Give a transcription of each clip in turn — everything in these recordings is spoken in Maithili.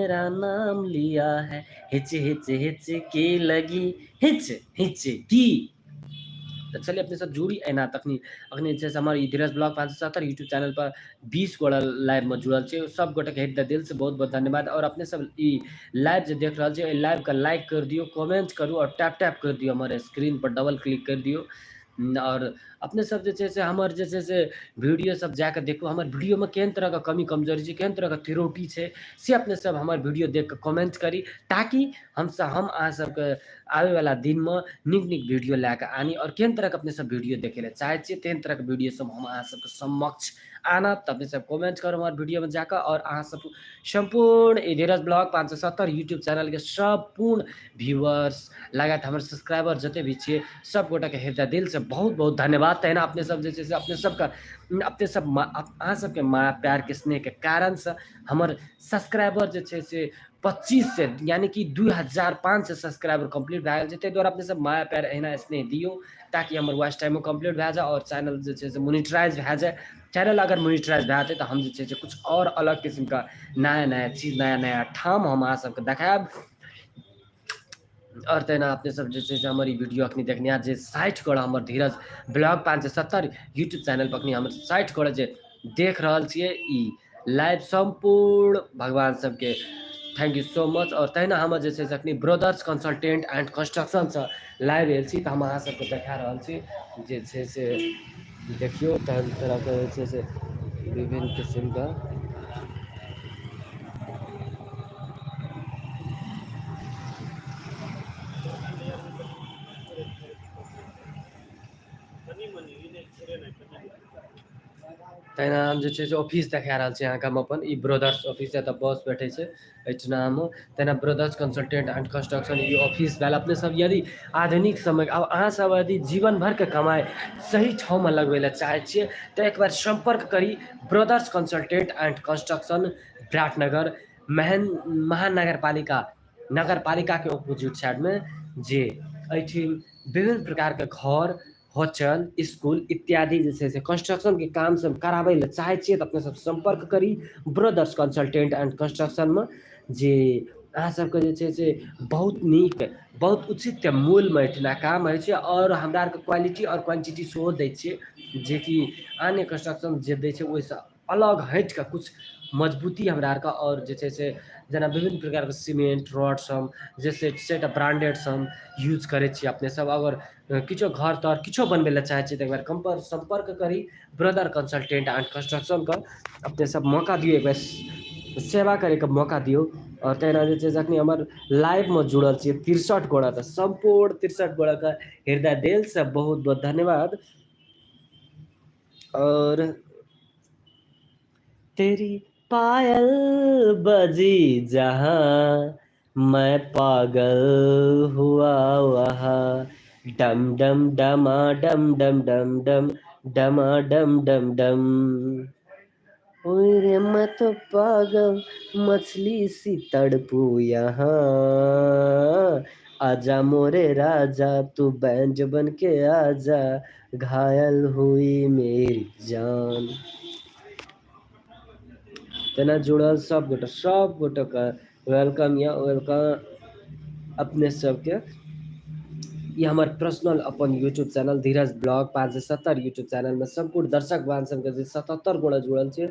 मेरा नाम लिया है, हिच हिच हिचकी लगी हिच हिचकी। तऽ चलिए अपने सब जुड़ी एना तखनी अखनी जे छै से हमर ई धीरज ब्लॉग 570 यूट्यूब चैनल पर 20 गोटा लाइव में जुड़ल छै, सब गोटा के हृदय दिल से बहुत बहुत धन्यवाद। और अपने सब ई लाइव जे देख रहल छै, एहि लाइव के लाइक कर दियौ, कमेंट करू और टैप टैप कर दियौ, हमर स्क्रीन पर डबल क्लिक कर दियौ। और अपने सब जे छै से हमर जे छै से वीडियो सब जाके देखू, हमर वीडियो में केहन तरह के कमी कमजोरी छै, केहन तरह के त्रुटि छै, से अपने सब हमर वीडियो देख के कमेंट करी, ताकि हम अहाँ सबके आबे वाला दिन में नीक नीक वीडियो लए के आनी। और केहन तरह के अपने सब वीडियो देखे ले चाहे छियै, तेहन तरह के वीडियो सब हम अहाँ सबके समक्ष आनब। तऽ अपने सब कमेंट करू हमर वीडियो में जाकऽ। और अहाँ सब सम्पूर्ण ई धीरज ब्लॉग 570 यूट्यूब चैनल के सम्पूर्ण व्यूअर्स लगायत हमर सब्सक्राइबर जते भी छियै, सब गोटाके हृदय दिल से बहुत बहुत धन्यवाद। तहिना अपने सब जे छै से अपने सबके अपने सब अहाँ सबके माया प्यार के स्नेह के कारण से हमर सब्सक्राइबर जे छै से 25 से यानी कि 2500 सब्सक्राइबर कम्प्लीट भए गेल छै। ताहि दुआरे अपने सब माया प्यार एहिना स्नेह दियौ, ताकि हमर वॉच टाइमो कम्प्लीट भए जाए और चैनल जे छै से मोनिटराइज भए जाए। चैनल अगर मोनिटराइज भए जेतै तऽ हम जे छै से कुछ और अलग किस्मके नया नया चीज, नया नया ठाम हम अहाँ सबके देखायब। और तहिना अपने सब जे छै से हमर ई वीडियो अखनी देखनिहार जे 60 गोटा हमर धीरज ब्लॉग 570 यूट्यूब चैनल पर अखनी हमर 60 गोटा जे देख रहल छियै ई लाइव, सम्पूर्ण भगवान सबके thank you so much. और तहिना हमर जे छै से अखनी ब्रदर्स कंसल्टेंट एंड कंस्ट्रक्शनसँ लाइव आयल छी, तऽ हम अहाँ सबके देखा रहल छी जे छै से देखियौ तहन तरहके जे छै से विभिन्न किस्मके। तहिना हम जे छै से ऑफिस देखा रहल छी अहाँके हम अपन, ई ब्रदर्स ऑफिस, एतऽ बॉस बैठे छै एहिठिना हम। तहिना brothers consultant and construction e office भेल। अपने सब यदि आधुनिक समय आब अहाँ सब यदि जीवन भरके कमाइ सही ठाममे लगबै लए चाहै छियै तऽ एक बार सम्पर्क करी brothers consultant and construction, Biratnagar महानगरपालिका नगरपालिकाके अपोजिट साइडमे, जे एहिठाम विभिन्न प्रकारके घर, होटल, स्कूल इत्यादि जे छै से कंस्ट्रक्शनके काम सब कराबै लए चाहै छियै तऽ अपने सब सम्पर्क करी ब्रदर्स कंसल्टेंट एंड कंस्ट्रक्शनमे, जे अहाँ सबके जे छै से बहुत नीक बहुत उचित मूल्यमे एहिठिना काम होइ छै। आओर हमरा आरके क्वालिटी आओर क्वांटिटी सेहो दै छियै, जेकि अन्य कंस्ट्रक्शन जे दै छै ओहिसँ अलग हटि कऽ किछु मजबूती हमरा आरके। आओर जे छै से जेना विभिन्न प्रकारके सीमेंट रॉड सब जे सेट ब्रांडेड सब यूज करै छियै। अपने सब अगर किछो घर तर किछो बनबै लए चाहै छियै तऽ एक बार सम्पर्क करी ब्रदर कंसल्टेंट एंड कंस्ट्रक्शनके। अपने सब मौका दियौ, एक बेर सेवा करैके मौका दियौ। आओर तहिना जे छै से अखनी हमर लाइवमे जुड़ल छियै 63 गोटा, तऽ सम्पूर्ण 63 गोटाके हृदय दिलसँ बहुत बहुत धन्यवाद। और तेरी पायल बजी जहाँ मैं पागल हुआ वहाँ, डम डम डमा डम डम डम डम डमा डम डम डम, ओए रे मैं तो पागल मछली सी तड़पू यहाँ, आजा मोरे राजा तू बैंड बन के आजा, घायल हुई मेरी जान। तेना जुड़ल सब गोटा के welcome या welcome अपने सबके। ई हमर पर्सनल अपन यूट्यूब चैनल धीरज ब्लॉग 570 यूट्यूब चैनल में सम्पूर्ण दर्शक बहन सबके जे 77 गोटा जुड़ल छै,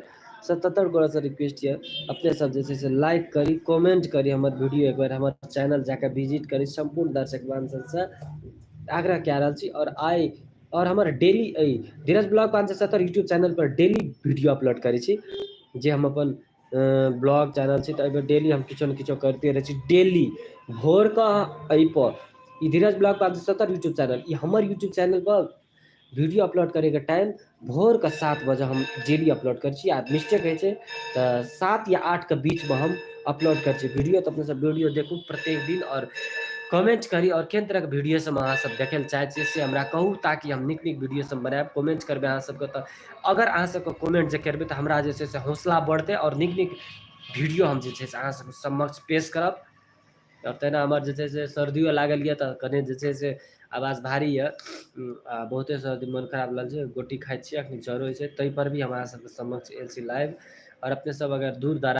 77 गोटा से रिक्वेस्ट यऽ अपने सब जे छै से लाइक करी, कमेंट करी हमर वीडियो, एक बार हमर चैनल जाके विजिट करी। सम्पूर्ण दर्शक बहन सबसँ आग्रह कए रहल छी। और आइ और हमर डेली एहि धीरज ब्लॉग 570 यूट्यूब चैनल पर डेली वीडियो अपलोड करै छी, जे हम अपन ब्लॉग चैनल छै, तऽ एहिपर डेली हम किछो ने किछो करिते रहै छी। डेली भोरके एहिपर ई धीरज ब्लॉग 570 यूट्यूब चैनल, ई हमर यूट्यूब चैनल पर वीडियो अपलोड करैके टाइम भोरके 7 बजे हम डेली अपलोड करै छी। आ मिस्टेक होइ छै तऽ 7 या 8 के बीचमे हम अपलोड करै छी वीडियो। तऽ अपने सब वीडियो देखू प्रत्येक दिन और कमेंट करी, और केहन तरहके वीडियो सब अहाँ सब देखै लए चाहै छियै से हमरा कहू, ताकि हम नीक नीक वीडियो सब बनायब। कमेंट करबै अहाँ सबके तऽ अगर अहाँ सबके कमेंट जे करबै तऽ हमरा जे छै से हौसला बढ़तै और नीक नीक वीडियो हम जे छै से अहाँ सबके समक्ष पेश करब। आओर तहिना हमर जे छै से सर्दियो लागल यऽ तऽ कनि जे छै से आवाज भारी यऽ, आ बहुते सर्दी मोन खराब लागल छै, गोटी खाइ छियै, अखनी ज्वरो होइ छै, ताहिपर भी हम अहाँ सबके समक्ष आयल छी लाइव। आओर अपने सब अगर दूर दराज